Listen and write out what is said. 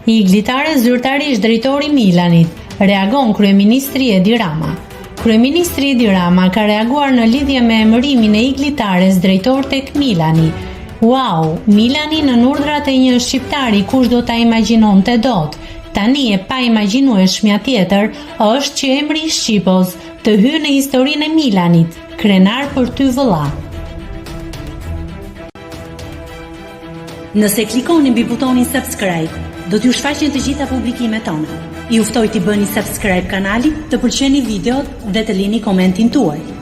Igli Tare zyrtarisht drejtor i Milanit, reagon kryeministri Edi Rama. Kryeministri Edi Rama ka reaguar në lidhje me emërimin e Igli Tares drejtor tek Milani. Uau, Milani nën urdhrat e një shqiptari kush do ta imagjinonte dot. Tani e paimagjinueshmja tjetër është që emri i Shqipos të hyjë në historinë e Milanit. Krenar për ty vëlla. Nëse klikoni mbi butonin subscribe, do t'ju shfaqen të gjitha publikimet tona. Ju ftoj t'i bëni subscribe kanalit, të pëlqeni videot dhe të lini komentin tuaj.